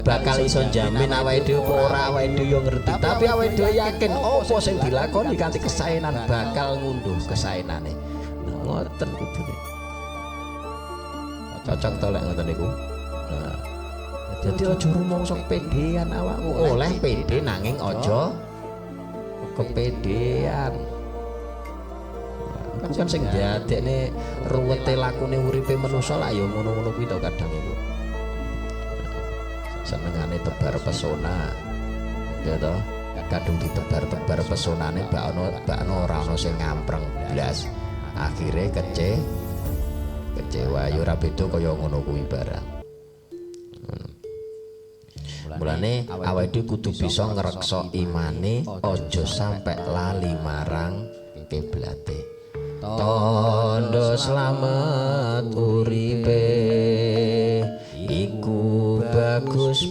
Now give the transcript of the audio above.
Bakal iso jamin awake dhewe apa ora, awake dhewe yo ngerti, tapi awake dhewe yakin apa sing dilakoni kanthi kesaenan bakal ngunduh kesaenane. Nah, ngoten kudune. Cocok to lek ngoten niku? Nah, jadi aja rumangsa kepedean. Awakmu oleh pede, nanging aja kepedean. Iku kan sing ndadekne ruwete lakune uripe manusa lah ya ngono-ngono kuwi to. Kadang iku senengane tebar pesona ya toh, kadung ditebar-tebar pesonane, bakno bakno ora ana sing ngampreng blas, akhire kecewa. Ya ora beda kaya ngono kuwi barang. Mulane awake dhewe kudu bisa ngreksa imane, aja sampe lali marang kiblate. Tondo slamet uripe iku bagus.